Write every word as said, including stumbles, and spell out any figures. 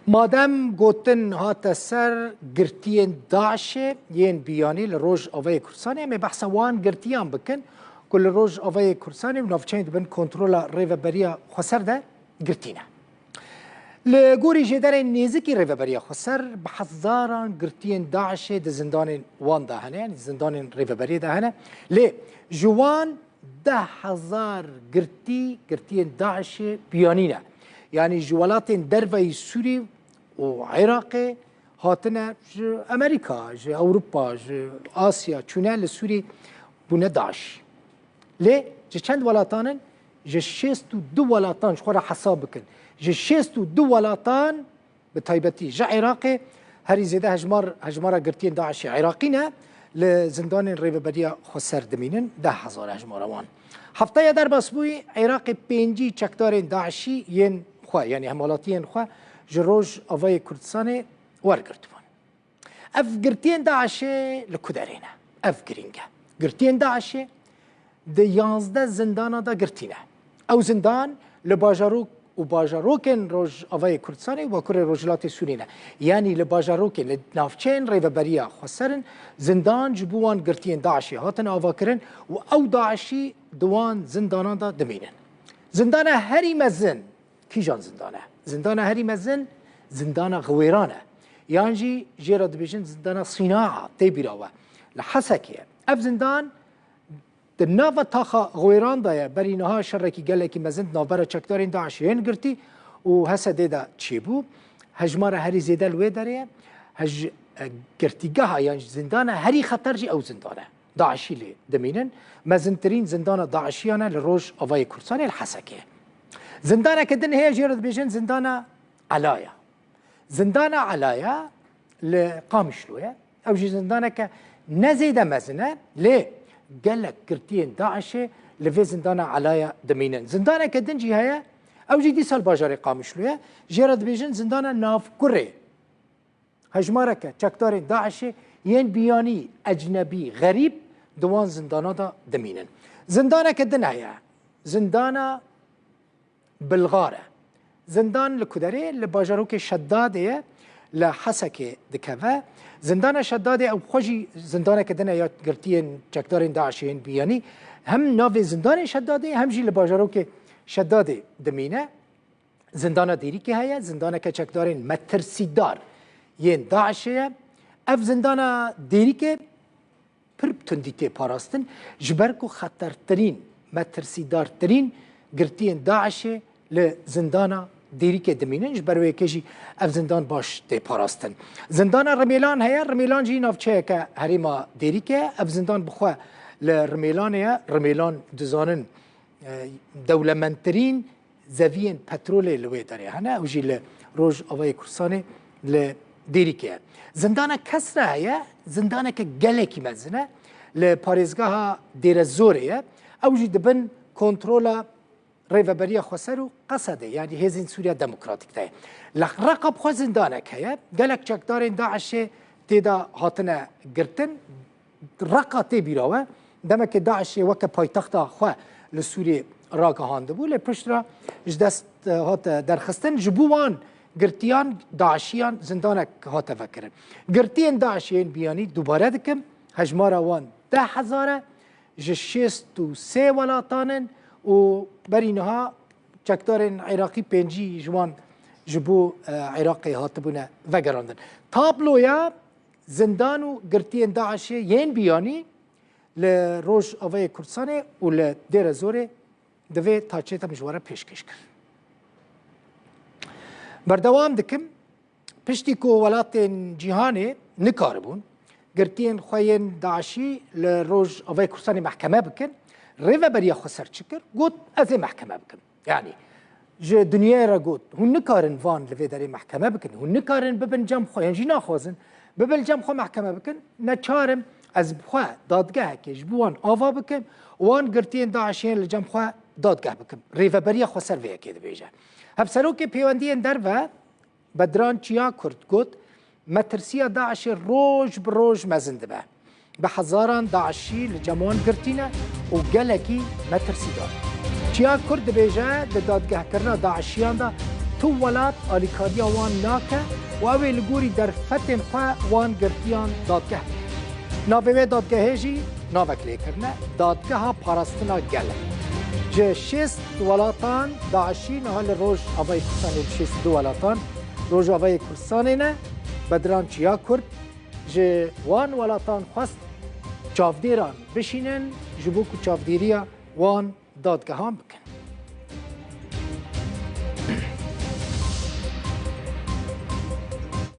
Madem gotin hate ser girtiyên DAIŞê yên biyanî li Rojavayê Kurdistanê, em ê behsa wan girtiyan bikin ku li Rojavayê Kurdistanê û navçeyên di bin kontrola Rêveberiya Xweser de girtî ne. Li gorî jêderên nêzikî Rêveberiya Xweser, bi hezaran girtiyên DAIŞê di zindanên wan de hene, yanî zindanên Rêveberiyê de hene. Lê ji wan deh hezar girtî, girtiyên DAIŞê biyanî ne. Yanî ji welatên derveyî Sûrî û Iraqê hatine, ji Amerîka, ji Ewropa, ji Asya çûne li Sûrî bûne DAIŞ. Lê ji çend welatan in? Ji şêst û du welatan, ji xwe re hesab bikin. Ji şêst û du welatan, bi taybetî ji Iraqê, herî zêde hejmar, hejmara girtiyên DAIŞê Iraqî ne, li zindanên Rêveberiya Xweser dimînin, deh hezar e hejmara wan. Hefteya derbas bûyî, Iraqê pêncî çekdarên DAIŞî yên xwe, yanî hemwelatiyên xwe ji Rojavayê Kurdistanê wergirtibûn. Ev girtiyên DAIŞê li ku derê ne? Ev girîng e. Girtiyên DAIŞê di yanzdeh zindana de girtî ne. Ew zindan li bajarok û bajarokên Rojavayê Kurdistanê û Bakurê Rojhilatê Sûriyê ne. Yanî li bajarokên, li navçeyên Rêveberiya Xweser in, zindan ji bo wan girtiyên DAIŞê hatin avakirin û ew DAIŞî di wan zindanan de dimînin. Zindana herî mezin, kîjan zindan e? Zindana herî mezin, zindana Xiwêran e. Yan jî jê re dibêjin zindana Sînaa, tê bîra we. Li Hesekê ye. Ev zindan di nava taxa Xiwêran de ye. Berî niha şerekî gelekî mezin di navbera çekdarên DAIŞê yên girtî û HSDê de çêbû. Hejmara herî zêde li wê derê ye. Hej-, e, girtîgeha yan jî zindana herî xeter jî ew zindan e. DAIŞî lê dimînin. Mezintirîn zindana DAIŞiyan e li Rojavayê Kurdistanê li Hesekê. Zindaneke din heye, jê re dibêjin zindana Elaya. Zindana Elaya li Qamişlo ye. Ew jî zindaneke ne zêde mezin e, lê gelek girtiyên DAIŞê li vê zindana Elaya dimînin. Zindaneke din jî heye, ew jî dîsa li bajarê Qamişlo ye. Jê re dibêjin zindana Navkurê. Hejmareke çekdarên DAIŞê yên biyanî, ecnebî, xerîb di wan zindana de dimînin. Zindaneke din heye, zindana Bilxar e. Zindan li ku derê? Li bajarokê Şedadê ye, li Hesekê dikeve. Zindana Şedadê ew xwe jî zindaneke din e ya girtiyên çekdarên DAIŞê yên biyanî. Hem navê zindanê Şedadê, hem jî li bajarokê Şedadê dimîne. Zindana Dêrikê heye, zindaneke çekdarên metirsîdar yên DAIŞê ye. Ev zindana Dêrikê pir bi tundî tê parastin, ji ber ku xetertirîn, metirsîdartirîn girtiyên DAIŞê li zindana Dêrikê dimînin, ji ber wê yekê jî ev zindan baş tê parastin. Zindana Rimêlan heye, Rimêlan jî navçeyeke herêma Dêrikê ye. Ev zindan bi xwe li Rimêlanê ye. Rimêlan dizanin, e, dewlemendtirîn zeviyên petrolê li wê derê hene, ew jî li Rojavayê Kurdistanê li Dêrikê ye. Zindana Kesra heye, zindaneke gelekî mezin e, li parêzgeha Dêrezorê ye. Ew jî di bin kontrola Rêveberiya Xweser û Qesedê, yanî Hêzên Sûriya Demokratîk de ye. Li Reqa bi xwe zindanek heye, gelek çekdarên DAIŞê tê de hatine girtin. Reqa tê bîra we, demekê DAIŞê weke paytexta xwe li Sûriyê ragihandibû, lê piştre ji dest, e, hate derxistin. Ji bo wan girtiyan DAIŞiyan zindanek hate vekirin. Girtiyên DAIŞê yên biyanî, dubare dikim, hejmara wan deh hezar e, ji şêst û sê welatan in û berî niha çekdarên Iraqî pêncî ji wan ji bo, e, Iraqê hatibûne vegerandin. Tabloya zindan û girtiyên DAIŞê yên biyanî li Rojavayê Kurdistanê û li Dêrezorê divê taçê te min ji we re pêşkêş kir. Berdewam dikim, piştî ku welatên cîhanê nikaribûn girtiyên xwe yên DAIŞî li Rojavayê Kurdistanê mehkeme bikin, Rêveberiya Xweser çi kir? Got, ez ê mehkeme bikim. Yanî ji dinyayê re got, hûn nikarin van li vê derê mehkeme bikin, hûn nikarin bibin cem xwe, yan jî naxwazin bibin li cem xwe mehkeme bikin, neçar im ez bi xwe dadgehekê ji bo wan ava bikim û wan girtiyên DAIŞê yên li cem xwe dadgeh bikim. Rêveberiya Xweser vê yekê dibêje. Hevserokê Pêwendiyên Derve Bedran Çiyakurd got, metirsiya DAIŞê roj bi roj mezin dibe. Bi hezaran DAIŞî li cem wan girtî ne û gelekî metirsîdar. Çiyakurd dibêje, di dadgehkirina DAIŞiyan de Tu welat alîkariya wan nake û ew ê li gorî derfetên xwe wan girtiyan dadgeh bike. Navê wê dadgehê jî navek lê kirine, Dadgeha Parastina Gel e. Ji şêst welatan DAIŞî niha li Rojavayê Kurdistanê, li şêst û du welatan Rojavayê Kurdistanê ne, Bedran Çiya Kurd ji wan welatan xwest çavdêran bişînin ji bo ku çavdêriya wan dadgehan bikin.